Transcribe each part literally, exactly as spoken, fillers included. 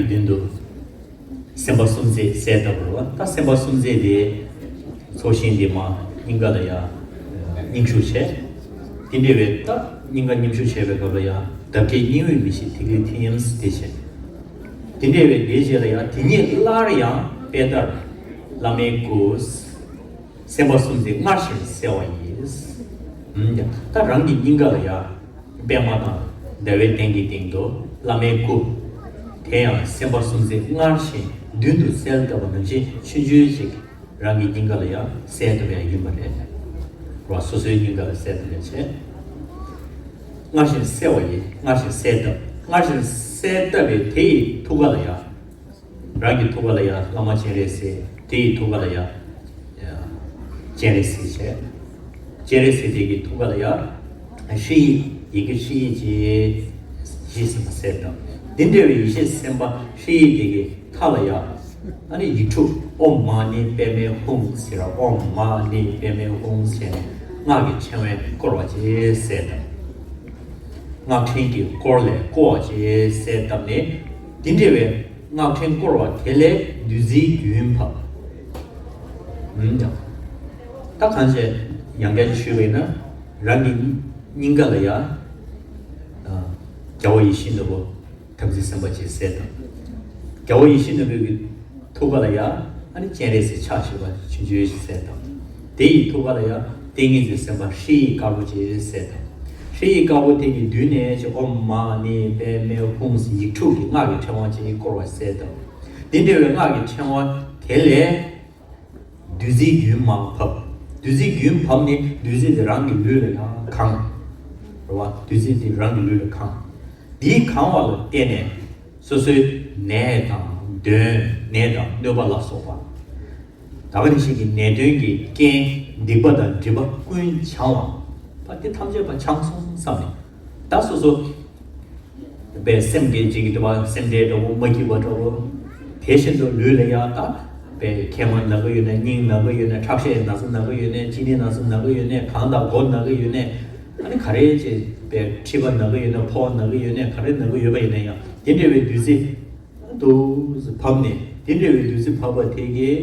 མདུན་དུ་སེམས་པ་སུམ་བརྩེགས་གསལ་བཏབ་པ་རེད་བ། ད་སེམས་པ་སུམ་བརྩེགས་དེ་ཚོགས་ཞིང་འདི་མ་སྙིང་ག་ལ་ཡ་སྙིང་ཞུགས་བྱས། དེ་འདྲ་བའི་ད་སྙིང་ག་སྙིང་ཞུགས་བྱས་པའི་སྐབས་ལ་ཡ་འདབ་བརྒྱད་སྙིང་དབུས་མི་ཤིགས་ཐིག་ལེ་ཐིམ་དེ་བྱས། དེ་འདྲ་བའི་དེའི་རྗེས་ལ་ཡ་དེ་ཉིད་སླར་ཡང་དཔལ་ལྟར་བླ་མའི་སྐུ། སེམས་པ་སུམ་བརྩེགས་སྔར་བཞིན་གསལ་བ་ཡིས། ཨུམ། ད་རང་གི་སྙིང་ག་ལ་ཡ་པདྨ་དང་ཟླ་བའི་གདན་གྱི་སྟེང་དུ་བླ་མའི་སྐུ། དེ་ཡང་སེམས་པ་སུམ་བརྩེགས་སྔར་བཞིན་མདུན་དུ་གསལ་བཏབ་པ་ནང་བཞིན་ཆུང་ཆུང་ཞིག་རང་གི་སྙིང་ག་ལ་ཡ་གསལ་བཏབ་ཡ་ཡིན་པ་རེད། རོ་སོ་སོའི་སྙིང་ག་ལ་གསལ་བཏབ་ཡ་བྱས། སྔར་བཞིན་གསལ་བ་ཡིས། སྔར་བཞིན་གསལ་བཏབ། སྔར་བཞིན་གསལ་བཏབ་པའི་དེ་ཡི་ཐུགས་ཀ་ལ་ཡ། རང་གི་ཐུགས་ཀ་ལ་ཡ་བླ་མ་སྤྱན་རས་གཟིགས། དེ་ཡི་ཐུགས་ཀ་ལ་ཡ་སྤྱན་རས་གཟིགས་བྱས། སྤྱན་རས་གཟིགས་དེ་གི་ཐུགས་ཀ་ལ་ཡ་ཧྲཱིཿཡིག་ཡི་གེ་ཧྲཱིཿཡིག་ཅེས་ཡེ་ཤེས་སེམས་དཔའ་གསལ་བཏབ། འདི་འདྲ་བའི་ཡེ་ཤེས་སེམས་དཔའ་ཧྲཱིཿཡིག་དེ་གི་མཐའ་ལ་ཡ་ཨ་ནི་ཡིག་དྲུག་ཨོཾ་མ་ཎི་པདྨེ་ཧཱུྃ་ཟེར་ར། ཨོཾ་མ་ཎི་པདྨེ་ཧཱུྃ་ཟེར་ནས་སྔགས་ཀྱི་ཕྲེང་བས་བསྐོར་བ་ཅེས་གསལ་བཏབ། སྔགས་ཕྲེང་གིས་བསྐོར་ལས་བསྐོར་བ་ཅེས་གསལ་བཏབ་ནས། འདི་འདྲ་བའི་སྔགས་ཕྲེང་བསྐོར་བ་དེ་ལས་བདུད་རྩིའི་རྒྱུན་བབས། ཨུམ། ད་གང་བྱས་ཡང་བསྐྱར་ཞུས་པ་ཡིན་ན། རང་གི་སྙིང་ག་ལ་ཡ། ཨ། རྒྱལ་བ་ཡིད་བཞིན་ནོར་བུ་དམ་ཚིག་སེམས་དཔའ་ཅེས་གསལ་བཏབ། རྒྱལ་བ་ཡིད་བཞིན་ནོར་བུ་གི་ཐུགས་ཀ་ལ་ཡ་ཨ་ནི་སྤྱན་རས་གཟིགས་ཕྱག་བཞི་པ་ཆུང་ཆུང་ཞིག་གསལ་བཏབ། དེ་ཡི་ཐུགས་ཀ་ལ་ཡ་ཏིང་ངེ་འཛིན་སེམས་དཔའ་ཧྲཱིཿཡིག་དཀར་པོ་ཅེས་གསལ་བཏབ། ཧྲཱིཿཡིག་དཀར་པོ་དེ་གི་མདུན་ནས་ཀྱི་ཨོཾ་མ་ཎི་པདྨེ་ཧཱུྃ་ཡིག་དྲུག་གི་སྔགས་ཀྱི་ཕྲེང་བ་ཅིག་བསྐོར་བ་གསལ་བཏབ། འདི་འདྲ་བའི་སྔགས་ཀྱི་ཕྲེང་བ་དེ་ལས་བདུད་རྩིའི་རྒྱུན་མར་བབས། བདུད་རྩིའི་རྒྱུན་བབས་ནས་བདུད་རྩི་དེ་རང་གི་ལུས་ལ་ཡང་གང་། རེད་བ། བདུད་རྩི་དེ་རང་གི་ལུས་ལ་གང་། འདིའི་གང་བ་ལ་བརྟེན་ནས་སོ་སོའི་ནད་དང་གདོན། ནད་དང་གནོད་པ་ལ་སོགས་པ། ད་ག་ནང་བཞིན་གྱི་ནད་གདོན་གྱི་རྐྱེན་སྡིག་པ་དང་སྒྲིབ་པ་ཀུན་བྱང་བ། ད་འདི་ཐམས་ཅད་པ་བྱང་སོང་བསམ་ནས། ད་སོ་སོ་པའི་སེམས་ཀྱི་ཅིག་གི་དུ་བ་སེམས་ཁྲལ་འདྲ་བོ་མ་སྐྱིད་པ་འདྲ་བོ། དེ་བཞིན་དུ་ལུས་ལ་ཡང་ད་པའི་མཁལ་མ་ན་གི་ཡོད་ན། སྙིང་ན་གི་ཡོད་ན། ཁྲག་ཤེད་ན་ཚ་ན་གི་ཡོད་ན། གཅིན་སྙི་ན་ཚ་ན་གི་ཡོད་ན། གངས་དང་སྒོ་ན་གི་ཡོད་ན། ཨ་ནི་ག་རེ་ཅིག་པའི་མཁྲིས་པ་ན་གི་ཡོད་ན། ཕོ་བ་ན་གི་ཡོད་ན། ག་རེ་ན་གི་ཡོད་པ་ཡིན་ན་ཡང་དེ་འདྲ་བའི་བདུད་རྩི་དུ་བབས་ནས། དེ་འདྲ་བའི་བདུད་རྩི་བབས་པ་དེ་གིས་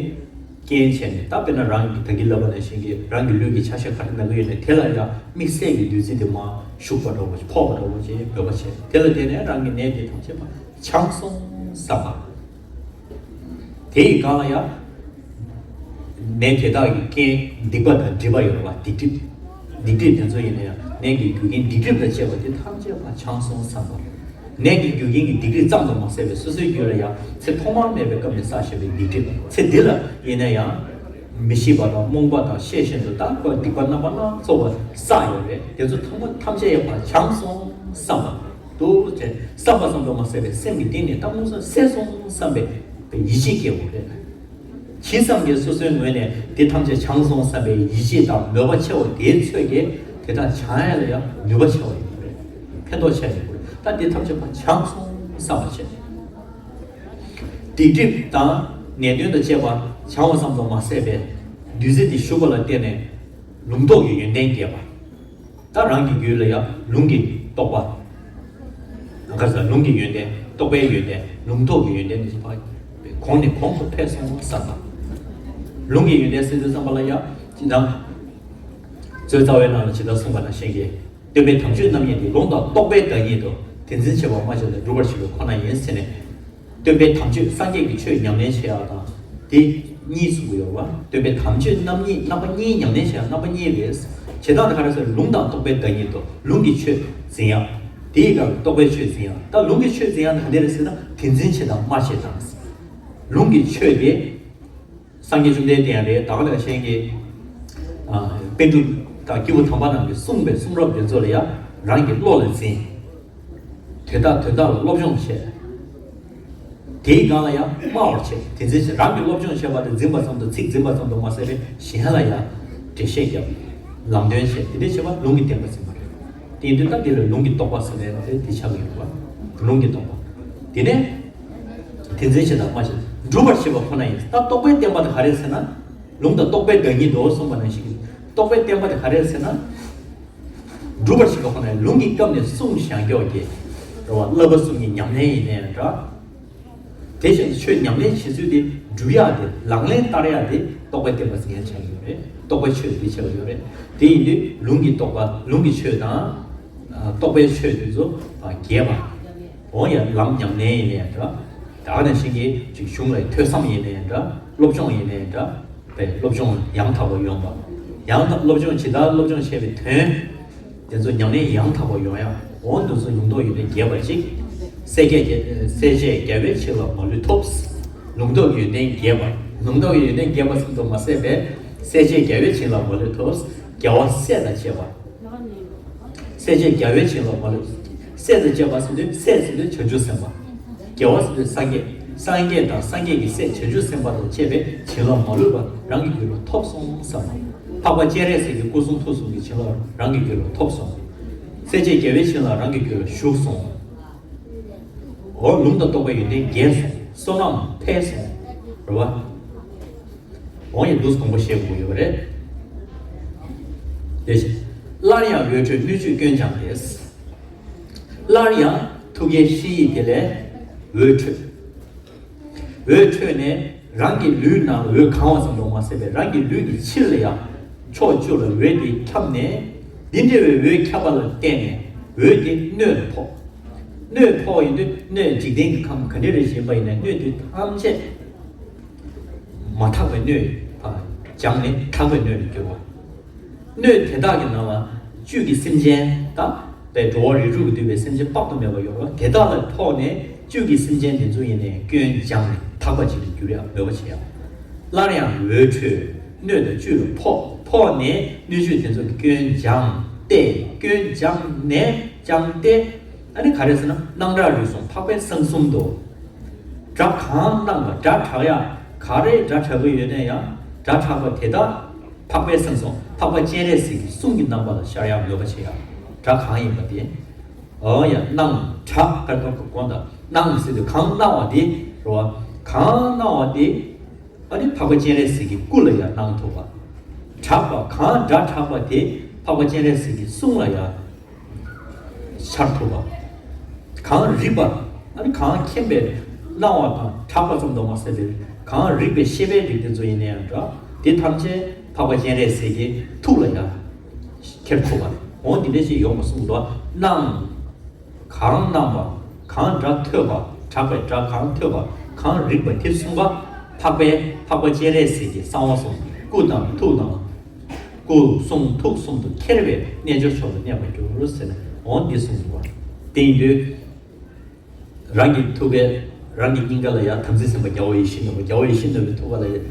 རྐྱེན་བྱས་ནས། ད་དཔེར་ན་རང་གི་ད་གིན་ལབ་པ་ནང་བཞིན་གྱི་རང་གི་ལུས་ཀྱི་ཆ་ཤས་ག་རེ་ན་གི་ཡོད་ན་དེ་ལ་ཡང་དམིགས་བསལ་གྱི་བདུད་རྩི་དེ་མར་ཞུགས་པ་འདྲ་བོ་ཞིག། ཕོག་པ་འདྲ་བོ་ཞིག་འབོད་པ་བྱས། དེ་ལ་བརྟེན་ནས་རང་གི་ནད་དེ་ཐམས་ཅད་པ་བྱང་སོང་བསམ་པ། དེ་ཡི་སྒང་ལ་ཡང་ནད་དེ་དག་གི་རྐྱེན་སྡིག་པ་དང་སྒྲིབ་པ་ཡོད་རེད་བ། སྡིག་སྒྲིབ། སྡིག་སྒྲིབ་དེ་ཚོ་ཡིན་ན་ཡང་ནད་ཀྱི་རྒྱུ་རྐྱེན་སྡིག་སྒྲིབ་དང་བཅས་པ་དེ་ཐམས་ཅད་པ་བྱང་སོང་བསམ་པ། ནད་ཀྱི་རྒྱུ་རྐྱེན་གྱི་སྡིག་སྒྲིབ་ཙམ་དུ་མ་ཟད་པའི་སོ་སོའི་རྒྱུད་ལ་ཡང་ཚེ་ཐོག་མ་མེད་པའི་སྐབས་ནས་བསགས་བཞག་པའི་སྡིག་སྒྲིབ། ཚེ་འདི་ལ་ཡིན་ན་ཡང་མི་ཤེས་པ་དང་རྨོངས་པ་དང་ཤེས་བཞིན་དུ་ད་ཁོ་སྡིག་པ་རྣམ་པ་སྣ་ཚོགས་པ་བསགས་ཡོད་རེད། དེ་ཚོ་ཐམས་ཐམས་ཅད་ཡང་བྱང་སོང་བསམ་པ། འདུག་ཅེས་བསམ་པ་ཙམ་དུ་མ་ཟད་པའི་སེམས་ཀྱི་གཏིང་ནས་ད་མངོན་སུམ་གསལ་སོང་བསམ་པའི་ཡིད་ཆེས་སྐྱེ་དགོས་རེད། ཇི་ཙམ་གྱིས་སོ་སོའི་ངོས་ནས་དེ་ཐམས་ཅད་བྱང་སོང་བསམ་པའི་ཡིད་ཆེས་དང་མོས་པ་ཆེ་བ་དེའི་ཚོད་ཀྱིས་དེ་དག་བྱང་ཡ་ལ་ཡང་ནུས་པ་ཆེ་བ་ཡོད་རེད། ཕན་ཐོགས་ཆེ་བ་ཡོད་རེད། ད་དེ་ཐམས་ཅད་པ་བྱང་སོང་བསམ་པ་བྱས། སྡིག་སྒྲིབ་དང་ནད་གདོན་དང་བཅས་པ་བྱང་བ་ཙམ་དུ་མ་ཟད་པའི་བདུད་རྩི་དེ་ཞུགས་པ་ལ་བརྟེན་ནས་ལུང་རྟོགས་ཀྱི་ཡོན་ཏན་རྒྱས་པ། ད་རང་གི་རྒྱུད་ལ་ཡང་ལུང་གི་རྟོགས་པ། ག་ས་ལུང་གི་ཡོན་ཏན། རྟོགས་པའི་ཡོན་ཏན། ལུང་རྟོགས་ཀྱི་ཡོན་ཏན་གྱི་བར་གོང་ནས་གོང་དུ་འཕེལ་སོང་བསམ་པ། ལུང་གི་ཡོན་ཏན་ཟེར་དུས་ཙམ་པ་ལ་ཡང་ཅི་ལྟར། མཛོད་རྩ་བའི་ནང་ལ་ཇི་ལྟར་གསུངས་པ་ནང་བཞིན་གྱི། སྟོན་པའི་དམ་ཆོས་རྣམ་གཉིས་ཏེ། ལུང་དང་རྟོགས་པའི་བདག་ཉིད་དོ། དེ་འཛིན་བྱེད་པ་སྨྲ་བྱེད་དང་། སྒྲུབ་པར་བྱེད་པ་ཁོ་ན་ཡིན་ཟེར་ནས། སྟོན་པའི་དམ་ཆོས་སངས་རྒྱས་ཀྱི་ཆོས་ཉམས་ལེན་བྱེད་ཡག་དང་དེ་གཉིས་གསུངས་ཀྱི་ཡོད་པ། སྟོན་པའི་དམ་ཆོས་རྣམ་གཉིས། རྣམ་པ་གཉིས་ཉམས་ལེན་བྱེད་ཡག་རྣམ་པ་གཉིས་རེད། བྱེད་སྟངས་དེ་ག་རེ་ཟེར། ལུང་དང་རྟོགས་པའི་བདག་ཉིད་དོ། ལུང་གི་ཆོས་འཛིན་ཡག་དེའི་སྒང་རྟོགས་པའི་ཆོས་འཛིན་ཡག་ད་ལུང་གི་ཆོས་འཛིན་ཡག་དེ་ག་འདྲ་རེད་ཟེར་ན། དེ་འཛིན་བྱེད་དང་སྨྲ་བྱེད་དང་། ལུང་གི་ཆོས་དེ་སངས་རྒྱས་བཅོམ་ལྡན་འདས་ཡང་རེད། ད་ག་ནང་བཞིན་གྱི་ཨ་པཎ་གྲུབ་དང་སྐྱེས་བུ་དམ་པ་རྣམས་ཀྱིས་གསུངས་པའི་གསུང་རབ་དེ་ཚོ་ལ་ཡང་རང་གི་བློ་ལ་འཛིན། དོན་དག་དོན་དག་ལ་སློབ་སྦྱོང་བྱས། དེའི་སྒང་ལ་ཡང་སྨྲ་བར་བྱེད། དེ་འཛིན་བྱེད། རང་གི་སློབ་སྦྱོང་བྱས་པ་དེ་འཛིན་པ་ཙམ་དུ། ཚིག་འཛིན་པ་ཙམ་དུ་མ་ཟད་པའི་གཞན་ལ་ཡང་འགྲེལ་བཤད་བརྒྱབ། ལམ་སྟོན་བྱས། དེ་འདྲ་བྱས་པ་ལུང་གིས་བསྟན་པ་འཛིན་པ་རེད། དེ་ཡིན་དུས་ད་དེ་ལ་ལུང་གི་རྟོགས་པ་ཟེར་ནས་དེ་ཆགས་ཀྱི་ཡོད་པ། ལུང་གི་རྟོགས་པ། དེ་ནས་དེ་འཛིན་བྱེད་དང་སྨྲ་བྱེད། སྒྲུབ་པར་བྱེད་པ་ཁོ་ན་ཡིན། ད་རྟོགས་པའི་བསྟན་པ་དེ་ག་རེ་ཟེར་ན། ལུང་དང་རྟོགས་པའི་བདག་ཉིད་དོ་གསུངས་པ་ནང་བཞིན་གྱི། རྟོགས་པའི་བསྟན་པ་དེ་ག་རེ་ཟེར་ན། སྒྲུབ་པར་བྱེད་པ་ཁོ་ན་ཡིན། ལུང་གི་སྐབས་ནས་གསུངས་བཞག་ཀྱོག་གི་རེད་བ། བསླབ་པ་གསུམ་གྱི་ཉམས་ལེན་ཡིན་ནའི་འདྲ། དེ་བཞིན་དུ་ཆོས་ཉམས་ལེན་བྱེད་ཚུལ་དེ་སྒྲུབ་ཡག་དེ་ལག་ལེན་བསྟར་ཡག་དེ་རྟོགས་པའི་བསྟན་པ་ཟེར་མཁན་ཆགས་ཡོད་རེད། རྟོགས་པའི་ཆོས་དེ་ཆགས་ཡོད་རེད། དེ་ཡིན་དུས་ལུང་གི་རྟོགས་པ་ལུང་གི་ཆོས་དང་། རྟོགས་པའི་ཆོས་དེ་ཚོ་འགལ་བ། འོ་ཡ་ལམ་ཉམས་ལེན་ཡིན་ནའི་འདྲ། ད་ག་ནང་བཞིན་གྱི་ཅིག་གཞུང་ལ་ཐོས་བསམ་ཡིན་ནའི་འདྲ། སློབ་སྦྱོང་ཡིན་ནའི་འདྲ། བས་སློབ་སྦྱོང་ཡང་དག་པ་ཡོང་བ། ཡང་དག་སློབ་སྦྱོང་ཇི་ལྟར་སློབ་སྦྱོང་བྱས་པའི་དོན། དེ་ཚོ་ཉམས་ལེན་ཡང་དག་པ་ཡོང་ཡ། འོ་འདི་ཚོ་ལུང་རྟོགས་ཡོན་ཏན་རྒྱས་པ་གཅིག་སྲས་བཅས་རྒྱལ་སྲས་བཅས་རྒྱལ་བའི་བྱིན་རླབས་མ་ལུས་ཐོབ། ལུང་རྟོགས་ཡོན་ཏན་རྒྱས་པ། ལུང་རྟོགས་ཡོན་ཏན་རྒྱས་པ་ཙམ་དུ་མ་ཟད་པའི་སྲས་བཅས་རྒྱལ་བའི་བྱིན་རླབས་མ་ལུས་ཐོབ། རྒྱལ་བ་སྲས་དང་བཅས་པ། སྲས་བཅས་རྒྱལ་བའི་བྱིན་རླབས་མ་ལུས། སྲས་དང་བཅས་པ་ཟེར་དུས་སྲས་ཟེར་དུས་བྱང་ཆུབ་སེམས་དཔའ། རྒྱལ་བ་ཟེར་དུས་སངས་རྒྱས། སངས་རྒྱས་དང་སངས་རྒྱས་ཀྱི་སྲས་བྱང་ཆུབ་སེམས་དཔའ་དང་བཅས་པའི་བྱིན་རླབས་མ་ལུས་པ་རང་གི་རྒྱུད་ལ་ཐོབ་སོང་བསམ། འཕགས་པ་སྤྱན་རས་གཟིགས་ཀྱི་སྐུ་གསུང་ཐུགས་གསུམ་གྱི་བྱིན་རླབས་རང་གི་རྒྱུད་ལ་ཐོབ་སོང་། སྲས་བཅས་རྒྱལ་བའི་བྱིན་རླབས་རང་གི་རྒྱུད་ལ་ཞུགས་སོང་། འོ་ལུང་དང་རྟོགས་པའི་ཡོན་ཏན་རྒྱས་སོང་། བསོད་ནམས་འཕེལ་སོང་། རེད་བ། འོ་ཡ་འདུག་དགོངས་པ་བཞེས་དགོས་ཡོད་པ་རེད། དེ་བཞིན། སླར་ཡང་འོད་འཕྲོས་སྣོད་བཅུད་སྐྱོན་སྦྱངས་ཏེ། སླར་ཡང་ཐུགས་ཀའི་ཧྲཱིཿཡིག་དེ་ལས་འོད་འཕྲོས། འོད་འཕྲོས་ནས་རང་གི་ལུས་ནང་འོད་གང་བ་ཙམ་དུ་མ་ཟད་པའི་རང་གི་ལུས་ཀྱི་ཕྱིར་ལ་ཡང་ཕྱོགས་བཅུ་ལ་འོད་དེ་ཁྱབ་ནས། འདི་འདྲ་བའི་འོད་ཁྱབ་པ་ལ་བརྟེན་ནས་འོད་དེ་སྣོད་ལ་ཕོག་སྣོད་ཕོག་ཡིན་དུས་སྣོད་འཇིག་རྟེན་གྱི་ཁམས་ག་འདྲ་རེ་བཞིན་པ་ཡིན་ནའི་སྣོད་དེ་ཐམས་ཅད་མ་དག་པའི་སྣོད་དང་སྦྱངས་ནས་དག་པའི་སྣོད་ལ་འགྱུར་བ། སྣོད་དེ་དག་གི་ནང་ལ་བཅུད་ཀྱི་སེམས་ཅན་དང་། པའི་འགྲོ་བ་རིགས་དྲུག་གིས་བསྡུས་པའི་སེམས་ཅན་དཔག་ཏུ་མེད་པ་ཡོད་རེད་བ། དེ་དག་ལ་ཕོག་ནས་བཅུད་ཀྱི་སེམས་ཅན་དེ་ཚོ་ཡིན་ནའི་སྐྱོན་སྦྱངས་ནས་དག་པ་ཅིག་ཏུ་འགྱུར་ཡ་མོས་པ་བྱེད་ཡ། སླར་ཡང་འོད་འཕྲོས་སྣོད་དང་བཅུད་ལ་ཕོག་ཕོག་ནས་སྣོད་བཅུད་དེ་ཚོ་གི་སྐྱོན་སྦྱངས་ཏེ། སྐྱོན་སྦྱངས་ནས་སྦྱངས་ཏེ། ཨ་ནི་ག་རེ་ཟེར་ན་སྣང་གྲགས་རིག་གསུམ་འཕགས་པའི་གསང་གསུམ་དུ། སྒྲ་གང་སྣང་བ་སྒྲ་གྲགས་ཡ། ག་རེ་སྒྲ་གྲགས་ཀྱི་ཡོད་ན་ཡང་སྒྲ་གྲགས་པ་དེ་དག་འཕགས་པའི་གསང་གསུམ་འཕགས་པ་སྤྱན་རས་གཟིགས་ཀྱི་གསུང་གི་རྣམ་པ་ལ་ཤར་ཡང་མོས་པ་བྱེད་ཡ། སྒྲ་གང་ཡིན་པ་དེ། འོ་ཡ་སྣང་གྲགས་ཀར་ཐོག་གི་གོང་དང་སྣང་ཟེར་དུས་གང་སྣང་བ་དེ་རེད་བ། གང་སྣང་བ་དེ་ཨ་ནི་འཕགས་པ་སྤྱན་རས་གཟིགས་ཀྱི་སྐུ་ལ་ཡང་སྣང་ཐུབ་པ། གྲགས་པ་གང་སྒྲ་གྲགས་པ་དེ་འཕགས་པ་སྤྱན་རས་གཟིགས་ཀྱི་གསུང་ལ་ཡང་ཤར་ཐུབ་པ། གང་རིག་པ། ཨ་ནི་གང་མཁྱེན་པའི་སྣང་བ་དང་གྲགས་པ་ཙམ་དུ་མ་ཟད་པའི་གང་རིག་པའི་ཤེས་པའི་རིགས་དེ་ཚོ་ཡིན་ན་ཡང་འདྲ། དེ་ཐམས་ཅད་འཕགས་པ་སྤྱན་རས་གཟིགས་ཀྱི་ཐུགས་ལ་ཡང་ཁྱེར་ཐུབ་པ། འོ་འདི་འདྲ་ཞིག་ཡོང་བ་གསུངས་འདུག་སྣང་། གང་སྣང་བ། གང་སྒྲ་ཐོས་པ། གྲགས་པའི་སྒྲ་གང་ཐོས་པ། གང་རིག་པ་དེ་གསུམ་པ། འཕགས་པའི་འཕགས་པ་སྤྱན་རས་གཟིགས་ཀྱི་གསང་བ་གསུམ་སྐུ་དང་ཐུགས་དང་། སྐུ་གསུང་ཐུགས་གསུམ་དུ་ཁྱེར་བའི་རྣལ་འབྱོར་མཆོག་ལ་གནས་པར་འགྱུར་ཟེར་ནས་འོ་འདི་གསུངས་འདུག་དེ་ཡིན་དུས། རང་གི་ཐུགས་ཀའི་རང་གི་སྙིང་ག་ལ་ཡང་དམ་ཚིག་སེམས་དཔའ་རྒྱལ་བ་ཡིད་བཞིན་ནོར་བུ། རྒྱལ་བ་ཡིད་བཞིན་ནོར་བུའི་ཐུགས་ཀ་ལ་ཡང་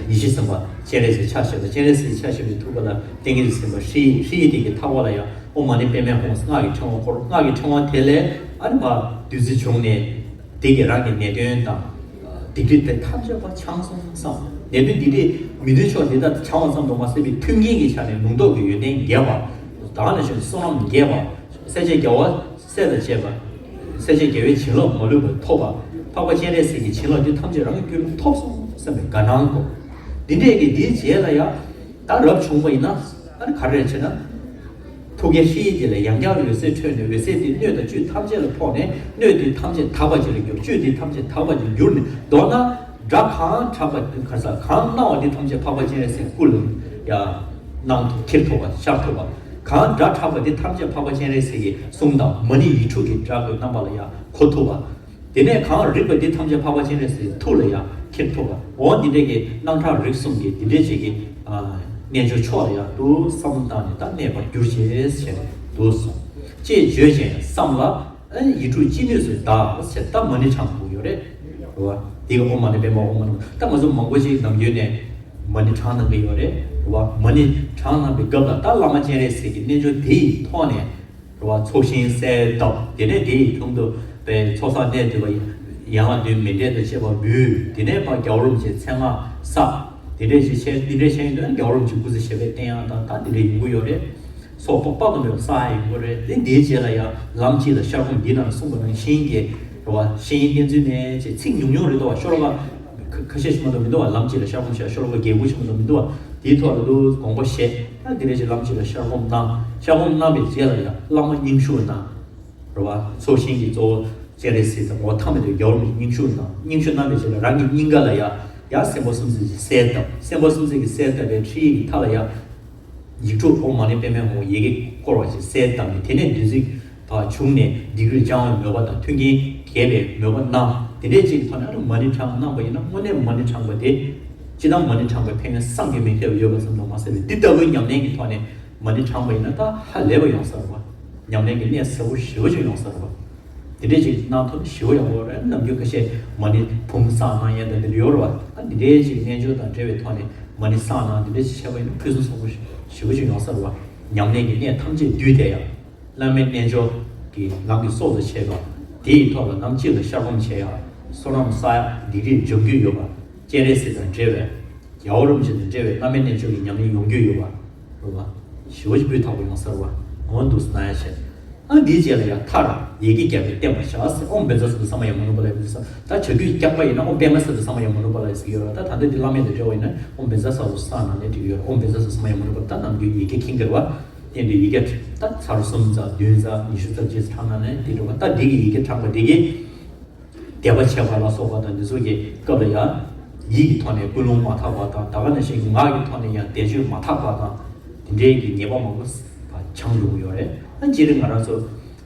ཡེ་ཤེས་སེམས་དཔའ་སྤྱན་རས་གཟིགས་ཆ་བཞག་པ། སྤྱན་རས་གཟིགས་ཆ་བཞག་པའི་ཐུགས་ཀ་ལ་ཏིང་ངེ་འཛིན་སེམས་དཔའ་ཧྲཱིཿཡིག་ཧྲཱིཿཡིག་དེ་གི་མཐའ་འཁོར་ལ་ཡང་ཨོཾ་མ་ཎི་པདྨེ་ཧཱུྃ། སྔགས་ཀྱི་ཕྲེང་བ་འཁོར། སྔགས་ཀྱི་ཕྲེང་བ་དེ་ལས་ཨ་ནི་མར་བདུད་རྩི་བྱུང་ནས་དེ་གི་རང་གི་ནད་གདོན་དང་སྡིག་སྒྲིབ་དེ་ཐམས་ཅད་པ་བྱང་སོང་བསམ། ནད་གདོན་སྡིག་སྒྲིབ་མི་མཐུན་ཕྱོགས་དེ་དག་བྱང་བ་ཙམ་དུ་མ་ཟད་པའི་མཐུན་རྐྱེན་གྱི་ཆ་ནས་ལུང་རྟོགས་ཀྱི་ཡོན་ཏན་རྒྱས་པ། ད་ག་ནང་བཞིན་བསོད་ནམས་རྒྱས་པ། སྲས་བཅས་རྒྱལ་བ་སྲས་དང་བཅས་པ། སྲས་བཅས་རྒྱལ་བའི་བྱིན་རླབས་མ་ལུས་པ་ཐོབ་པ། འཕགས་པ་སྤྱན་རས་གཟིགས་ཀྱི་བྱིན་རླབས་འདི་ཐམས་ཅད་རང་གི་རྒྱུད་ལ་ཐོབ་སོང་བསམ་པའི་དགའ་སྣང་སྒོམ། འདི་འདྲས་ཀྱི་འདིའི་རྗེས་ལ་ཡང་ད་རབ་བྱུང་བ་ཡིན་ན་ཨ་ནི་ག་རེ་བྱས་ན། ཐུགས་ཀའི་ཧྲཱིཿཡིག་དེ་ལས་ཡང་བསྐྱར་འོད་ཟེར་འཕྲོས་ནས་འོད་ཟེར་དེ་སྣོད་དང་བཅུད་ཐམས་ཅད་ལ་ཕོག་ནས་སྣོད་དེ་ཐམས་ཅད་དག་པ་ཅིག་ལ་གྱུར། བཅུད་དེ་ཐམས་ཅད་དག་པ་ཅིག་གྱུར་ནས་མདོར་ན། སྒྲ་གང་གྲགས་པ་དེ་ག་ས་གང་སྣང་བ་དེ་ཐམས་ཅད་འཕགས་པ་སྤྱན་རས་གཟིགས་སྐུ་ལ་ཡང་སྣང་ཐུབ་ཁྱེར་ཐུབ་པ་ཤར་ཐུབ་པ། གང་སྒྲ་གྲགས་པ་དེ་ཐམས་ཅད་འཕགས་པ་སྤྱན་རས་གཟིགས་ཀྱི་གསུང་དང་མ་ཎི་ཡིག་དྲུག་གི་སྒྲ་གི་རྣམ་པ་ལ་ཡང་གོ་ཐུབ་པ། དེ་ནས་གང་རིག་པ་དེ་ཐམས་ཅད་འཕགས་པ་སྤྱན་རས་གཟིགས་ཐུགས་ལ་ཡང་ཁྱེར་ཐུབ་པ། འོ་འདི་འདྲས་ཀྱི་སྣང་གྲགས་རིག་གསུམ་གྱི་འདི་འདྲས་ཅིག་གི་རྣལ་འབྱོར་མཆོག་ལ་ཡང་དུ་བསམ་བཏང་ནས་ད་གནས་པར་གྱུར་ཅིག་ཟེར་དུ་གསུངས། ཅེས་བརྗོད་ཅིང་བསམ་ལ། ཨ་ནི་ཡིག་དྲུག་ཅི་ནུས་སུ་བཟླ་ཟེར་ད་མ་ཎི་བགྲང་དགོས་ཡོད་རེད། རེད་བ། དེ་ག་ཨོཾ་མ་ཎི་པདྨེ་ཧཱུྃ། མ་ཎི་ད་ང་ཚོ་མང་པོ་ཞིག་ནམ་རྒྱུན་ནས་མ་ཎི་བགྲང་གནང་གི་ཡོད་རེད། རེད་བ། མ་ཎི་བགྲང་གནང་པའི་སྐབས་ལ་ད་བླ་མ་སྤྱན་རས་གཟིགས་ཀྱི་རྣལ་འབྱོར་དེ་ཡི་ཐོག་ནས་རེད་བ། ཚོགས་ཞིང་གསལ་བཏབ། དེ་ནས་དེ་ཡི་དྲུང་དུ་པའི་ཚོགས་བསགས་གནས་བསྡུས་པ་ཡན་ལག་བདུན་མཎྜལ་དང་བཅས་པ་འབུལ། དེ་ནས་ཕར་རྒྱལ་བ་རིན་པོ་ཆེའི་མཚན་སྔགས་བསགས། དེ་འདྲས་ཞིག་བྱས། དེ་འདྲས་བྱས་ཡོང་དུས་རྒྱལ་བ་རིན་པོ་ཆེའི་སྐུ་ཚེ་ཞབས་པད་བརྟན་ཡག་དང་ད་དེ་འདྲས་ཡོང་གི་ཡོད་རེད། ཚོགས་དཔག་དཔག་ཏུ་མེད་པ་བསགས་ཡོང་གི་རེད། དེ་འདིའི་རྗེས་ལ་ཡང་ལམ་གཅིག་ལ་ཤར་སྒོམ་འདི་ནང་གསུངས་པ་ནང་བཞིན་གྱི་རེད་བ། བཤེས་གཉེན་བསྟེན་ཚུལ་ནས་ཅེས་ཚིག་ཉུང་ཉུང་རེད་འདུག་བ། ཤོ་ལོ་ཀ་ཁ་ཤས་ཤིག་མ་གཏོགས་མི་འདུག་བ། ལམ་གཅིག་ལ་ཤར་སྒོམ་ཞེས་ཤོ་ལོ་ཀ་བརྒྱད་དགུ་ཞིག་མ་གཏོགས་མི་འདུག་བ། དེའི་ཐོག་ལ་ལུ་དགོངས་པ་བཞེས། ད་འདི་འདྲ་ཞིག་ལམ་གཅིག་ལ་ཤར་སྒོམ་གནང་། ཤར་སྒོམ་གནང་བའི་རྗེས་ལ་ཡང་བླ་མ་སྙན་ཞུ་གནང་། རེད་བ། ཚོགས་ཞིང་གི་གཙོ་བོ་ སྤྱན་རས་གཟིགས་དང་འོ་ཐ་མ་དེ་རྒྱལ་བ་རིན་པོ་ཆེ་སྙིང་ཤུགས་གནང་། སྙིང་ཤུགས་གནང་བའི་རྗེས་ལ་རང་གི་སྙིང་ག་ལ་ཡ་ཡ་སེམས་དཔའ་སུམ་བརྩེགས་ཀྱི་སྲས་བཏབ། སེམས་དཔའ་སུམ་བརྩེགས་ཀྱི་སྲས་བཏབ་པའི་ཁྲིད་ཡིག་གི་མཐའ་ལ་ཡ། ཡིག་དྲུག་ཨོཾ་མ་ཎི་པདྨེ་ཧཱུྃ་ཡི་གེ་བསྐོར་བ་ཞིག་སྲས་བཏབ་ནས། དེ་ནས་བདུད་རྩི་བྱུང་ནས་སྡིག་སྒྲིབ་སྦྱང་བའི་མོས་པ་དང་མཐུན་རྐྱེན་རྒྱས་པའི་མོས་པ་གནང་། དེ་འདྲའི་ཅིག་གི་ཐོག་ནས་ཨ་ནི་མ་ཎི་བགྲངས་གནང་པ་ཡིན་ན། དངོས་གནས་མ་ཎི་བགྲངས་པ་དེ། སྤྱིར་བཏང་མ་ཎི་བགྲངས་པའི་ཕན་ཡོན་བསམ་གྱིས་མི་ཁྱབ་ཡོད་པ་ཙམ་དུ་མ་ཟད་པའི་འདི་ལྟ་བུའི་ཉམས་ལེན་གྱི་ཐོག་ནས་མ་ཎི་བགྲངས་པ་ཡིན་ན་ད་ཧ་ལས་པ་ཡོང་ས་རེད་བ། ཉམས་ལེན་གྱི་གནད་ཟབ་པོ་ཞེ་པོ་ཅིག་ཡོང་ས་རེད་བ། དེ་འདྲས་ཅིག་གནང་ཐུབ་ན་ཞེ་པོ་ཡག་པོ་རེད། ནམ་རྒྱུན་ཁ་ཤས་མ་ཎི་བུམ་བསང་གནང་ཡས་དང་དེ་འདྲ་ཡོད་རེད་བ། ཨ་འདི་འདྲས་ཅིག་རྣལ་འབྱོར་དང་འབྲེལ་བའི་ཐོག་ནས་མ་ཎི་བསང་གནང་། དེ་འདྲས་ཅིག་བྱས་པ་ཡིན་ན་ཕུན་སུམ་ཚོགས་པོ་ཞེ་པོ་ཅིག་ཡོང་ས་རེད་བ། ཉམས་ལེན་གྱི་གནད་ཐམས་ཅད་བསྡུས་ཏེ་ཡང་བླ་མའི་རྣལ་འབྱོར་གྱི་ལམ་གྱི་སྲོག་ཏུ་བྱས་པ། དེའི་ཐོག་ལ་ནམ་གཅིག་ལ་ཤར་སྒོམ་བྱས་ཡང་བསོད་ནམས་བསགས་ཡ། སྡིག་སྒྲིབ་སྦྱང་རྒྱུ་ཡོད་པ། སྤྱན་རས་གཟིགས་དང་འབྲེལ་བའི་རྒྱལ་བ་རིན་པོ་ཆེ་དང་འབྲེལ་བའི་བླ་མའི་རྣལ་འབྱོར་གྱི་ཉམས་ལེན་ཡོང་རྒྱུ་ཡོད་པ། རེད་བ། ཞེ་པོ་ཅིག་སྤུས་དག་པོ་ཡོང་ས་རེད་བ། འོ་འདུག་སེ་གནང་ཡ་བྱས། ཨ་འདིའི་རྗེས་ལ་ཡང་མཐར་ཡི་གེ་བརྒྱ་པས་བརྟན་པར་བྱ་ཟེར། ཨོཾ་བཛྲ་ས་བྷཱུ་ས་མ་ཡ་མ་ནུ་པཱ་ལ་ཡ་བཛྲ་ས། ད་བྱ་རྒྱུད་རྒྱགས་པ་ཡིན་ན་ཨོཾ་པདྨ་སིདྡྷི་ས་མ་ཡ་མ་ནུ་པཱ་ལ་ཡ་ཟེར་གྱི་ཡོད་རེད། ད་ད་ལྟ་འདི་བླ་མེད་དུ་འབྲེལ་བ་ཡིན་ན་ཨོཾ་བཛྲ་ས་བྷཱུ་ས་ནང་ནས་འབྲི་གི་ཡོད་རེད། ཨོཾ་བཛྲ་ས་བྷཱུ་ས་མ་ཡ་མ་ནུ་པཱ་ལ། ད་ནམ་རྒྱུན་ཡི་གེ་མཁྱེན་གྱི་རེད་བ། དེ་འདྲའི་ཡི་གེ་ད་ཚར་གསུམ་ཙམ་བདུན་ཙམ་ཉི་ཤུ་རྩ་གཅིག་བགྲངས་ན་ནས་དེ་འགྲོ་བ། ད་འདི་གི་ཡི་གེ་བགྲངས་པ་འདི་གི་དད་པ་བྱེད་པ་ལ་སོགས་པ་དང་འདི་ཚོ་གི་སྐབས་ལ་ཡང་ཡིད་ཀྱི་ཐོག་ནས་ཀུན་སློང་མ་དག་པ་དང་། ད་ག་ནང་བཞིན་གྱི་ངག་གི་ཐོག་ནས་ཡང་བཟླས་བརྗོད་མ་དག་པ་དང་། དེ་འདྲའི་གི་ཉེས་པ་མང་པོ་སྦྱང་འགྲོ་གི་ཡོད་རེད། ཨ་སྤྱིར་ང་རང་ཚོ་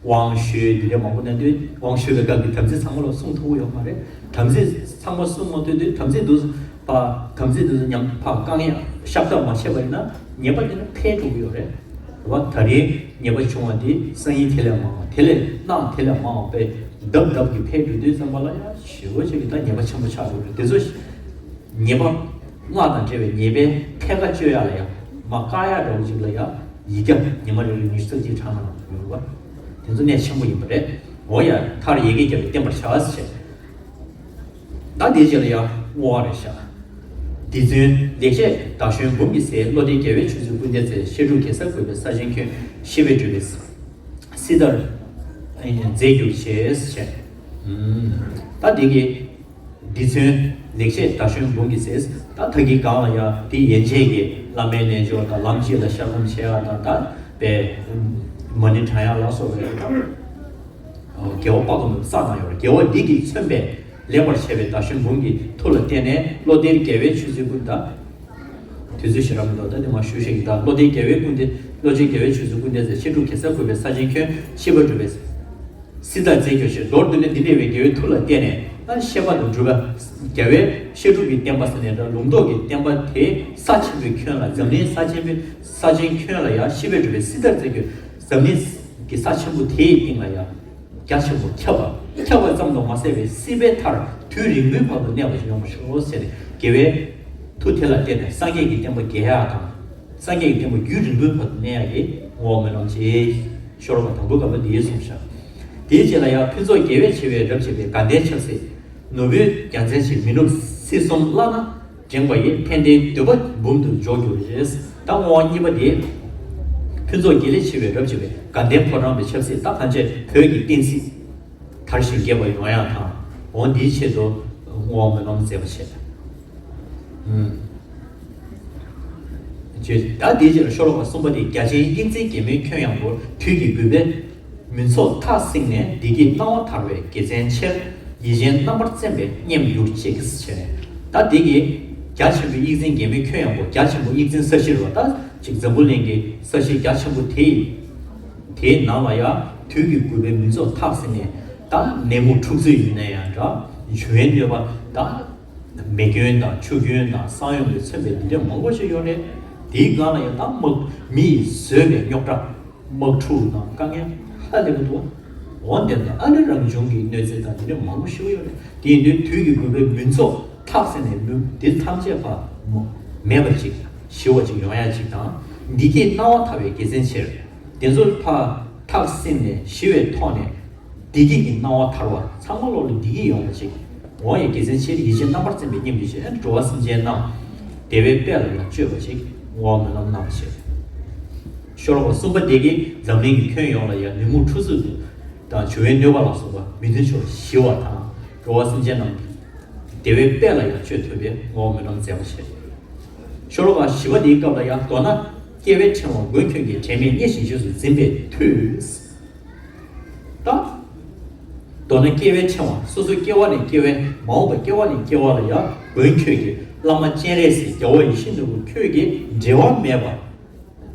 དབང་ཞུས་འདི་འདྲ་མང་པོ་གནང་དུས། དབང་ཞུས་པའི་སྐབས་ཀྱི་དམ་ཚིག་ཚང་མ་ལ་སྲུང་ཐུབ་ཀྱི་ཡོད་མ་རེད། དམ་ཚིག་ཚང་མ་སྲུང་མ་ཐུབ་དུས་དམ་ཚིག་འདུག་པ། དམ་ཚིག་འདུག་ཉམས་པ་བསྐང་ཡ་ཤ་སྟག་མ་བྱས་པ་ཡིན་ན་ཉེས་པ་དེ་ནི་འཕེལ་འགྲོ་གི་ཡོད་རེད། རེད་བ། ད་རེས་ཉེས་པ་བྱུང་བ་དེ་སང་ཉིན་དེ་ལས་མང་བ། དེ་ལས་གནངས་དེ་ལས་མང་བ་པས་ལྡབ་ལྡབ་ཀྱིས་འཕེལ་འགྲོ་དུས་ཙམ་པ་ལ་ཡང་ཞེ་པོ་ཅིག་གི་ད་ཉེས་པ་ཆེན་པོ་ཆགས་འགྲོ་གི་རེད། དེ་ཚོ་ཉེས་པ་སྔགས་དང་འབྲེལ་བའི་ཉེས་པའི་ཐད་ཀར་གཅོད་ཡ་ལ་ཡང་མ་བཀག་ཡ་འདྲ་བོ་ཅིག་ལ་ཡང་ཡི་གེ་ཉི་མ་རེ་རེ་ཉི་ཤུ་རྩ་གཅིག་བགྲང་ན་ཡོང་རེད་བ། དེ་ཚོ་གནད་ཆེན་པོ་ཡིན་པ་རེད། འོ་ཡ། མཐར་ཡི་གེ་བརྒྱ་པས་བརྟན་པར་བྱ་ཟེར། ད་དེའི་རྗེས་ལ་ཡང་བསྔོ་བ་རེད་ཤག། རྗེ་བཙུན་ལེགས་བཤད་དར་གཞོན་འབུམ་གྱི་སྲས། བློ་གཏེར་རྒྱལ་བའི་ཆོས་ཚུལ་ཀུན་ལྡན་མཛད། བཤད་སྒྲུབ་གེ་སར་བཀོད་པའི་ས་ཆེན་ཁྱོན། ཤེས་པས་གྲུབ་པའི་སིལ་དར་མཛད་གྱུར་ཅིག་ཞེས། ད་འདི་གི་རྗེ་བཙུན་ལེགས་བཤད་དར་གཞོན་འབུམ་གྱི་སྲས། ད་ད་གི་སྒང་ལ་ཡང་དེ་ཡན་ཆད་ཀྱི་བླ་མའི་རྣལ་འབྱོར་དང་ལམ་གཅིག་ལ་ཤར་སྒོམ་བྱེད་ཡ་དང་། ད་པའི་མ་ཎི་བགྲང་ཡ་ལ་སོགས་པའི་དགེ་བ་དཔག་ཏུ་མེད་པ་བསགས་གནང་ཡོད་རེད། དགེ་བ་འདི་གིས་མཚོན་པའི་ལེགས་པར་བཤད་པའི་དར་གཞོན་འབུམ་གྱི་མཐུ་ལ་བརྟེན་ནས། བློ་གཏེར་རྒྱལ་བའི་ཆོས་ཚུལ་ཀུན། ད་དུས་ཚོད་ཞེ་དྲག་མི་འདུག། ད་དེ་མ་ཞུ་ཞིག། ད་བློ་གཏེར་རྒྱལ་བའི་ཀུན་ལྡན། བློ་གཏེར་རྒྱལ་བའི་ཆོས་ཚུལ་ཀུན་ལྡན་མཛད། བཤད་སྒྲུབ་གེ་སར་བཀོད་པའི་ས་ཆེན་ཁྱོན། ཤེས་པས་གྲུབ་པའི་སིལ་དར་མཛད་གྱུར་ཅིག། མདོར་བསྡུས་ན་འདི་འདྲ་བའི་དགེ་བའི་མཐུ་ལ་བརྟེན་ནས། ད་བཤད་པ་དང་སྒྲུབ་པ། རྒྱལ་བའི་བཤད་སྒྲུབ་ཀྱི་བསྟན་པ་ཟེར་ནས་འདྲ། ལུང་རྟོགས་ཀྱི་བསྟན་པ་དེ་ས་ཆེན་པོའི་ཁྱོན་ལ། འཛམ་གླིང་ས་ཆེན་པོའི་ས་ཆེན་ཁྱོན་ལ་ཡང་ཤེས་པས་གྲུབ་པའི་སིལ་དར་མཛད་གྱུར། འཛམ་གླིང་གི་ས་ཆེན་པོ་དེའི་སྟེང་ལ་ཡང་རྒྱ་ཆེན་པོ་ཁྱབ་པ། ཁྱབ་པ་ཙམ་དུ་མ་ཟད་པའི་སྲིད་པའི་མཐར་དུས་རིང་པོའི་བར་དུ་གནས་པ་ཞིག་ཡོང་བར་ཤོག་ཟེར་ནས། དགེ་བའི་མཐུ་དེ་ལ་བརྟེན་ནས་སངས་རྒྱས་ཀྱི་བསྟན་པ་རྒྱས་ཡག་དང་། སངས་རྒྱས་ཀྱི་བསྟན་པ་རྒྱུན་རིང་པོའི་བར་དུ་གནས་ཡག་གི་བསྔོ་བ་སྨོན་ལམ་བྱེད། ཤོ་ལོ་ཀ་དང་པོའི་སྐབས་ལ་འདི་གསུངས་ཤག། དེའི་རྗེས་ལ་ཡང་ཕུན་ཚོགས་དགེ་བས་ཕྱེ་བའི་རབ་བྱེད་པའི་དགའ་ལྡན་ཆབ་སྲིད། ནོར་བུའི་རྒྱལ་མཚན་ཞིག་མི་ནུབ་སྲིད་གསུམ་བླ་ན་བསྒྲེངས་པ་ཡི། ཕན་བདེའི་འདོད་པ་འབུམ་དུ་འཇོག་གྱུར་ཅིག། ད་བསྔོ་བ་གཉིས་པ་དེ། ཕུན་ཚོགས་དགེ་ལས་ཆེ་བའི་རབ་བྱེད་པའི་དགའ་ལྡན་ཕོ་བྲང་པའི་ཆབ་སྲིད། ད་གང་བྱས་བོད་ཀྱི་བསྟན་སྲིད་དར་ཞིང་རྒྱས་པ་ཡོང་ཡག་དང་། འོ་འདིའི་ཆེད་དུ་བསྔོ་བ་སྨོན་ལམ་མཛད་པ་བྱས། ཨུམ། ད་དེའི་རྗེས་ལ་ཤོ་ལོ་ཀ་གསུམ་པ་དེ། རྒྱ་ཆེན་དབྱིག་འཛིན་གྱེར་མའི་ཁྱོན་ཡངས་པོར། དུས་ཀྱི་རྒུད་པའི་མུན་ཚོགས་ཐག་བསྲིངས་ནས། བདེ་སྐྱིད་སྣང་བ་དར་བའི་དགེ་མཚན་ཆེར། ཡིད་ཅན་རྣམ་པར་རྩེན་པའི་སྙེམས་གྱུར་ཅིག་ཟེར་ནས། ད་དེ་གི་རྒྱ་ཆེན་པོའི་དབྱིག་འཛིན་གྱེར་མའི་ཁྱོན་ཡངས་པོ། རྒྱ་ཆེན་པོ་དབྱིག་འཛིན་ས་གཞི་རེད་བ། ད་ཅིག་འཛམ་བུ་གླིང་གི་ས་གཞི་རྒྱ་ཆེན་པོ་དེ་ཡི་དེའི་ནང་ལ་ཡང་དུས་ཀྱི་རྒུད་པའི་མུན་ཚོགས་ཐག་བསྲིངས་ནས། ད་ནད་མུག་འཁྲུག་རྩོད་ཡིན་ན་ཡང་འདྲ། འབྱུང་བའི་གནོད་པ། ད་མེ་སྐྱོན་དང་ཆུ་སྐྱོན་དང་ས་ཡོམ་ལས་མཚོན་པའི་འདི་འདྲ་མང་པོ་ཞིག་ཡོད་རེད། དེའི་སྒང་ལ་ཡང་ད་མ་མི་ཡིས་བཟོས་པའི་རྙོག་དྲ། དམག་འཁྲུག་དང་དཀའ་ངལ་ཧ་ལས་པ་འདུག། འོན་ཏེ་ད་ཨ་ནི་རང་བྱུང་གི་གནོད་འཚེ་དང་དེ་འདྲ་མང་པོ་ཞིག་ཡོད་རེད། དེ་ཡིན་དུས་དུས་ཀྱི་རྒུད་པའི་མུན་ཚོགས་ཐག་བསྲིངས་ནས། མུན་དེ་ཐམས་ཅད་ཕར་མ་མེད་པ་ཅིག་ཞི་བ་ཅིག་ཡོང་ཡ་ཅིག་དང་། བདེ་སྐྱིད་སྣང་བ་དར་བའི་དགེ་མཚན་ཆེར། དེ་ཚོ་ཕར་ཐག་བསྲིངས་ནས་ཞི་བའི་ཐོག་ནས་བདེ་སྐྱིད་ཀྱི་སྣང་བ་དར་བ། ཚང་མ་ལོག་ལ་བདེ་སྐྱིད་ཡོང་བ་ཅིག། འོ་ཡ། དགེ་མཚན་ཆེར་ཡིད་ཅན་རྣམ་པར་རྩེན་པའི་སྙེམས་ཀྱུར་ཅིག། འགྲོ་བ་སེམས་ཅན་རྣམས་བདེ་བའི་དཔལ་ལ་ཡང་སྤྱོད་པ་ཅིག། བསྔོ་བ་སྨོན་ལམ་གནང་བ་བྱས། ཤོ་ལོ་ཀ་གསུམ་པ་དེ་གིས་འཛམ་གླིང་གི་ཁྱོན་ཡོངས་ལ་ཡང་ནད་མུག་འཁྲུག་རྩོད་དང་འབྱུང་བའི་གནོད་པ་ལ་སོགས་པ་མི་མཐུན་ཕྱོགས་ཞི་བ་དང་། འགྲོ་བ་སེམས་ཅན་རྣམས་བདེ་བའི་དཔལ་ལ་ཡང་སྤྱོད་ཐུབ་པའི་བསྔོ་བ་སྨོན་ལམ་མཛད་པ་བྱས། ཤོ་ལོ་ཀ་བཞི་པ་དེའི་སྐབས་ལ་ཡང་། མདོར་ན་སྐྱེ་བའི་ཕྲེང་བ་མགོན་ཁྱོད་ཀྱིས། དྲན་མེད་མཉེས་ཤིང་རྗེས་སུ་འཛིན་པའི་མཐུས། ད། མདོར་ན་སྐྱེ་བའི་ཕྲེང་བ། སོ་སོའི་སྐྱེ་བ་ནས་སྐྱེ་བའི་མ་འོངས་པ་སྐྱེ་བ་ནས་སྐྱེ་བ་ལ་ཡང་མགོན་ཁྱོད་ཀྱིས། བླ་མ་སྤྱན་རས་གཟིགས་རྒྱལ་བ་ཡིད་བཞིན་ནོར་བུ་ཁྱོད་ཀྱིས་འབྲལ་བ་མེད་པར་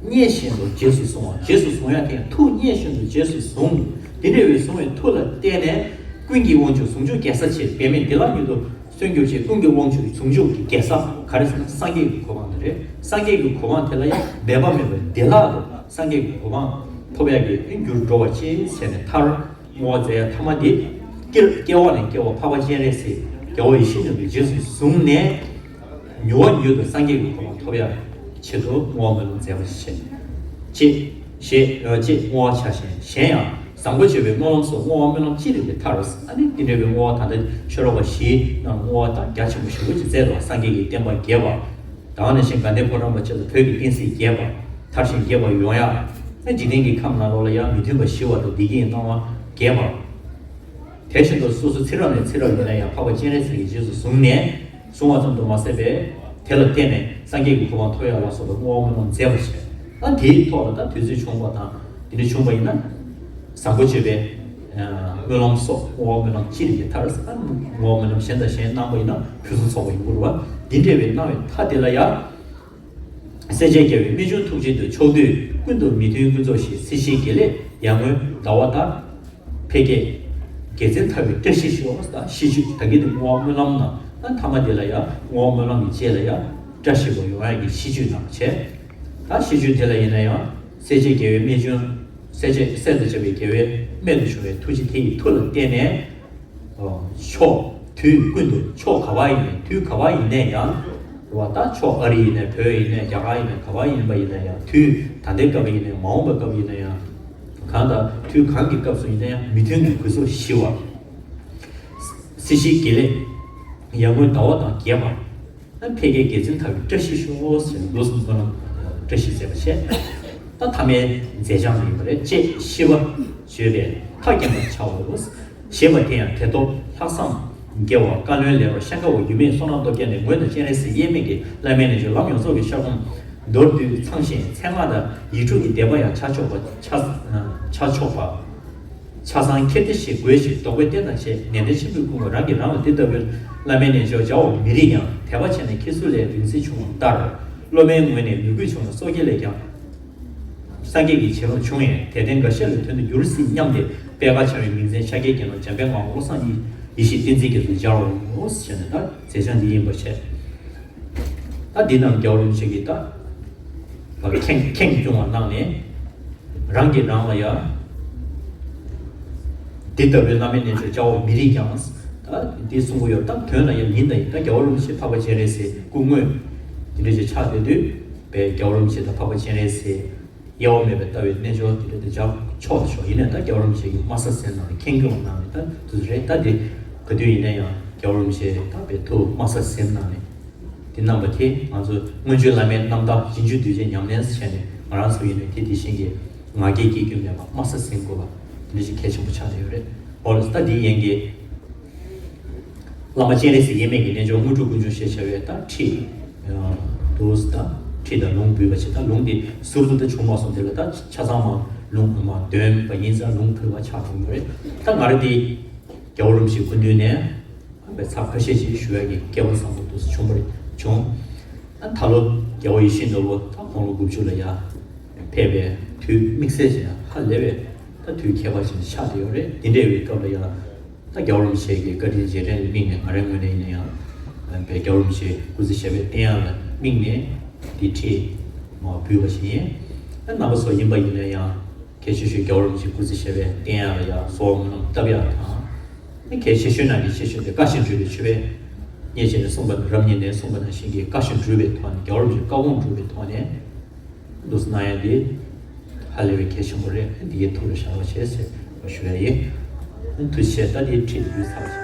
མཉེས་བཞིན་དུ་རྗེས་སུ་བཟུང་བ། རྗེས་སུ་བཟུང་ཡ་དེ་ཡང་ཐུགས་མཉེས་བཞིན་དུ་རྗེས་སུ་བཟུང་། དེ་འདྲ་བའི་བཟུང་བའི་མཐུ་ལ་བརྟེན་ནས་ཀུན་གྱི་དབང་ཕྱུག་ཟུང་འཇུག་རྒྱལ་སྲས་ཆེ། འབད་མེད་བདེ་བླག་མྱུར་དུ་གསོན་གྱུར་ཅིག། ཀུན་གྱི་དབང་ཕྱུག་ཟུང་འཇུག་གི་རྒྱལ་སྲས་ག་རེ་ཟེར་ན་སངས་རྒྱས་ཀྱི་གོ་འཕང་དེ་རེད། སངས་རྒྱས་ཀྱི་གོ་འཕང་དེ་ལ་ཡང་འབད་པ་མེད་པར་བདེ་བླག་ཏུ་སངས་རྒྱས་ཀྱི་གོ་འཕང་ཐོབ་ཡ་གི་འགྱུར་འགྲོ་བ་ཅིག་བྱས་ནས་མཐར་བསྔོ་བ་མཛད་ཡ་ཐ་མ་འདི། སྐྱེ་སྐྱེ་བ་ནས་སྐྱེ་བ་འཕགས་པ་སྤྱན་རས་གཟིགས་རྒྱལ་བ་ཡིད་བཞིན་ནོར་བུའི་རྗེས་སུ་བཟུང་ནས། མྱུར་བ་མྱུར་དུ་སངས་རྒྱས་ཀྱི་གོ་འཕང་ཐོབ་ཡ་ཆེད་དུ་བསྔོ་བ་སྨོན་ལམ་མཛད་པ་ཞིག་བྱེད། ཅེས་ཞེས་ཅེས་བསྔོ་བ་བྱ་ཞིང་། གཞན་ཡང་བཟང་པོ་སྤྱོད་པའི་སྨོན་ལམ་སོགས་བསྔོ་བ་སྨོན་ལམ་ཅི་རིགས་པའི་མཐར། ཨ་ནི་དེ་འདྲ་བའི་བསྔོ་བ་ད་ལྟ་ཤོ་ལོ་ཀ་བཞིའི་ནང་བསྔོ་བ་དང་རྒྱ་ཆེན་པོ་ཞེ་པོ་ཅིག་མཛད་འདུག། སངས་རྒྱས་ཀྱི་བསྟན་པ་རྒྱས་པ། ད་ག་ནང་བཞིན་དགའ་ལྡན་ཕོ་བྲང་པ་བཅས་ལ་བོད་ཀྱི་བསྟན་སྲིད་རྒྱས་པ། དར་ཞིང་རྒྱས་པ་ཡོང་ཡ། ཨ་འཇིག་རྟེན་གྱི་ཁམས་ནང་ལོགས་ལ་ཡང་མི་མཐུན་པ་ཞི་བ་དང་བདེ་སྐྱིད་སྣང་བ་རྒྱས་པ། དེ་བཞིན་དུ་སོ་སོ་ཚེ་རབས་ནས་ཚེ་རབས་ཡིན་ན་ཡང་འཕགས་པ་སྤྱན་རས་གཟིགས་ཀྱི་རྗེས་སུ་བཟུང་ནས། བཟུང་བ་ཙམ་དུ་མ་ཟད་པར་དེ་ལ་བརྟེན་ནས་སངས་རྒྱས་ཀྱི་གོ་འཕང་ཐོབ་ཡག་ལ་སོགས་པའི་བསྔོ་བ་སྨོན་ལམ་མཛད་པ་བྱས། ཨ་དེའི་ཐོག་ལ་ད་དུས་ཚོད་བྱུང་བ་དང་དེ་འདྲ་བྱུང་བ་ཡིན་ན། བཟང་པོ་སྤྱོད་པའི་སྨོན་ལམ་སོགས་བསྔོ་བ་སྨོན་ལམ་ཅི་རིགས་ཀྱི་མཐར། ཨ་བསྔོ་བ་སྨོན་ལམ་གཞན་དང་གཞན་གནང་བ་ཡིན་ན་ཕུན་སུམ་ཚོགས་པ་ཡིན་དགོས་རེད་བ། འདི་འདྲ་བའི་གནང་བའི་མཐའ་དེ་ལ་ཡང་། སྲས་བཅས་རྒྱལ་བའི་རྨད་བྱུང་ཐུགས་རྗེ་འདོད། ཕྱོགས་དུས་ཀུན་ཏུ་མི་མཐུན་ཀུན་རྫོགས་ཤིང་། སྲིད་ཞིའི་དགེ་ལེགས་ཡར་ངོའི་ཟླ་བ་ལྟར། འཕེལ་རྒྱས་དགེ་མཚན་ཐར་པའི་བཀྲ་ཤིས་ཤོག། ད་ཤིས་བརྗོད་ད་གིན་དུ་བསྔོ་བ་སྨོན་ལམ་ནང་ད་ཐ་མ་དེ་ལ་ཡང་བསྔོ་བ་སྨོན་ལམ་གྱི་རྗེས་ལ་ཡང་བཀྲ་ཤིས་པ་ཡོང་ཡག་གི་ཤིས་བརྗོད་གནང་བྱས། ད་ཤིས་བརྗོད་དེ་ལ་ཡིན་ན་ཡང་སྲས་བཅས་རྒྱལ་བའི་རྨད་བྱུང་། སྲས་བཅས་སྲས་དང་བཅས་པའི་རྒྱལ་བའི་རྨད་དུ་བྱུང་བའི་ཐུགས་རྗེ་དེ་ཡི་མཐུ་ལ་བརྟེན་ནས། ཕྱོགས་དུས་ཀུན་ཏུ་ཕྱོགས་ག་བ་ཡིན་ནའི་དུས་ག་བ་ཡིན་ནའི་ཡང་། རེད་བ། ད་ཕྱོགས་ཨ་རི་ཡིན་ནའི་བོད་ཡིན་ནའི་རྒྱ་གར་ཡིན་ནའི་ག་བ་ཡིན་པ་ཡིན་ན་ཡང་དུས་ད་ལྟའི་སྐབས་ཡིན་ནའི་མ་འོངས་པའི་སྐབས་ཡིན་ན་ཡང་། གང་ལྟར་དུས་གང་གི་སྐབས་སུ་ཡིན་ན་ཡང་མི་མཐུན་གྱི་ཀུན་རྫོབ་ཞི་བ། སྲིད་ཞིའི་དགེ་ལེགས་ཡར་ངོའི་ཟླ་བ་དང་རྒྱས་པ། འཕེལ་རྒྱས་དགེ་མཚན་ཐར་པའི་བཀྲ་ཤིས་ཤོག་ཟེར་ནས་ལོ་གསུམ་སྨོན་ལམ་བཀྲ་ཤིས་མཛད་པ་བྱས། ད་ཐ་མའི་མཛད་བྱང་དེ་ཡིན་པ་རེད། ཅེས་ཤིས་པ་བརྗོད་པས་མཐའ་བརྒྱན་པར་བྱའོ། ཞེས་པ་དེ་ཡང་དེ་ཐོབ་ལྷག་བསམ་རྒྱས་པ་བཀའ་བློན་ལེགས་པར་ཤང་ཀ་བ་ཡུལ་མིའི་བསོད་ནམས་སྟོབས་རྒྱས་ནས་ངོས་དང་སྤྱན་རས་གཟིགས་དབྱེར་མེད་ཀྱི་བླ་མའི་རྣལ་འབྱོར་ལམ་ཡོངས་རྫོགས་ཀྱི་ཤར་ཁོངས་མདོར་བསྡུས་ཚང་ཞིང་མཚན་སྔགས་དང་ཡིག་དྲུག་གི་བཟླས་པ་ཡང་ཆ་ཆོག་པ་ཆ་ཆ་ཆོག་པ། ཆ་ཚང་ཁྱེར་ཏེ་ཞེས་དགོས་ཤིང་ལྡོག་པའི་རྟེན་དང་བཅས་ནན་ཏན་ཆེན་པོས་བསྐུལ་དགོས། རང་གིས་རང་ལ་འདི་ལྟ་བུའི་བླ་མའི་རྣལ་འབྱོར་བྱའོ་མི་རིགས་ཀྱང་། དད་པ་བྱས་ནས་ཁྱེད་ཚུ་ལས་རིང་བསྲེལ་བྱུང་བ་ལྟར། སློབ་མའི་ངོས་ནས་མོས་གུས་བྱུང་ན་སོ་སྐྱེ་ལས་ཀྱང་། སངས་རྒྱས་ཀྱི་བྱིན་རླབས་བྱུང་ཡང་དད་ལྡན་འགའ་ཤས་ལ་དོན་དུ་འགྱུར་སྲིད་སྙམ་སྟེ། པད་དཀར་འཆང་བའི་མིང་ཅན་ཤཱཀྱའི་དགེ་སློང་འཇམ་དཔལ་དབང་བློ་བཟང་ཡེ་ཤེས་བསྟན་འཛིན་གྱིས་སུ་སྦྱར་བའོ་ཞེས་ནས་ད་མཛད་བྱང་འདི་ཡིན་པ་བྱས། ད་འདི་རྣམས་རྒྱལ་བ་རིན་པོ་ཆེ་གིས་ད་ཁེངས་ཁེངས་སྐྱུང་བ་གནང་ནས། རང་གིས་རང་ལ་ཡང་འདི་ལྟ་བུའི་བླ་མའི་རྣལ་འབྱོར་བྱའོ་མི་རིགས་ཀྱང་། ད་འདི་གསུང་གི་ཡོད། ད་དོན་ལ་ཡང་ཡིན་ད་ཡིན། ད་རྒྱལ་བ་རིན་པོ་ཆེ་འཕགས་པ་སྤྱན་རས་གཟིགས་སྐུ་དངོས་འདི་འདྲ་ཞིག་ཆགས་བསྡད་དུས་པའི་རྒྱལ་བ་རིན་པོ་ཆེ་དང་འཕགས་པ་སྤྱན་རས་གཟིགས་དབྱེ་བ་མེད་པའི་ལྟ་བའི་རྣལ་འབྱོར་དེ་འདྲ་དེ་ཆགས་ཆོག་ཆོག་ཡིན་ནའི་ད་རྒྱལ་བ་རིན་པོ་ཆེ་གིས་དམའ་ས་ཟིན་གནང་ནས་ཁེངས་སྐྱུང་གནང་ནས་ད་དུས་རེད། ད་དེ་ག་དུས་ཡིན་ན་ཡང་རྒྱལ་བ་རིན་པོ་ཆེ་ད་པའི་ཐུགས་དམའ་ས་ཟིན་གནང་ནས་དེ་གནང་བ་དེ་ང་ཚོ་སྔོན་བྱོན་བླ་མའི་རྣམ་ཐར་རྗེས་འཇུག་གདུལ་བྱའི་ཉམས་ལེན་ཟེར་བྱས་ནས་ང་རང་ཚོ་ཡིན་ནའི་དེ་དེ་བཞིན་གྱི་ང་རྒྱལ་སྐྱེ་རྒྱུ་མེད་པ་དམའ་ས་ཟིན་དགོས་པ་དེ་འདྲ་ཞིག་གལ་ཆེན་པོ་ཆགས་བསྡད་ཡོད་རེད། འོ་ལགས་སོ། ད་དེའི་ཡན་གྱི། བླ་མ་སྤྱན་རས་གཟིགས་དབྱེར་མེད་ཀྱི་རྣལ་འབྱོར་དངོས་གྲུབ་ཀུན་འབྱུང་ཞེས་བྱ་བའི་ད་ཁྲིད། དུས་ད་ཁྲིད་དང་ལུང་འབུལ་བ་ཞིག་ད་ལུང་དེ་ཟུར་དུ་ད་བྱུང་མ་སོང་། དེ་ལ་ད་ཆ་ཚང་མ་ལུང་མ་འདོན་པ་ཡིན་ཙང་ལུང་ཕུལ་བ་ཆགས་བྱུང་བ་རེད། ད་ང་རང་དེ་རྒྱལ་བ་རིན་པོ་ཆེའི་སྐུ་མདུན་ནས་པའི་ཚབ་ཁ་ཤས་ཅིག་ཞུ་ཡག་གི་སྐལ་བ་བཟང་པོ་འདུག་སེ་བྱུང་བ་རེད་བྱུང་། ད་ད་ལོ་རྒྱལ་བ་ཡིད་བཞིན་ནོར་བུ་ད་དགུང་ལོ་དགུ་བཅུ་ལ་ཡ་ཕེབས་པའི་དུས་དམིགས་བསལ་ཅིག་ཧ་ལས་པའི་ད་དུས་ཁྱད་པར་ཅན་ཆགས་བསྡད་ཡོད་རེད། དེ་འདྲ་བའི་སྐབས་ལ་ཡ། ད་རྒྱལ་བ་རིན་པོ་ཆེ་གི་བཀའ་དྲིན་རྗེས་དྲན་ལ་དམིགས་ནས་ང་རའི་ངོས་ནས་ཡིན་ན་ཡང་། པའི་རྒྱལ་བ་རིན་པོ་ཆེའི་སྐུ་ཚེ་ཞབས་པད་བརྟན་ཡག་ལ་དམིགས་ནས་འདི་ཁྲིད་མ་འབུལ་བ་ཞིག་ཡིན། ད་རྣམ་པ་ཚོ་ཡིན་པ་ཡིན་ན་ཡང་གལ་ཆེ་ཤོས་རྒྱལ་བ་རིན་པོ་ཆེའི་སྐུ་ཚེ་ཞབས་པད་བརྟན་ཡག་ལ་ཡང་གསོལ་བ་སྨོན་ལམ་བཏབ་ཡག་དང་། གལ་ཆེ་ཤོས་ནང་གི་ཆེ་ཤོས་དེ་བཀའ་བཞིན་སྒྲུབ་པའི་མཆོད་པས་མཉེས་བྱས་ནས་གསུངས་པ་རབ་ཉིད་ནས་གསུངས་པ་ནང་བཞིན་གྱི་བཀའ་བཞིན་སྒྲུབ་པའི་ཐོག་ནས་རྒྱལ་བ་རིན་པོ་ཆེའི་བཀའ་དགོངས་སྒྲུབ་པའི་ཐོག་ནས། འདུག་སེ་གནང་ཡ་འདི་ཧ་ལས་པའི་གལ་ཆེན་པོ་རེད། འདི་གའི་ཐུགས་ལ་བཞག་རོགས་བྱེད་ཟེར་བ་ཞུ་ཡ་ཡིན། ཐུགས་རྗེ་ཆེ། ད་འདི་ཁྲིད་འདི་ཚར་བ་བྱེད།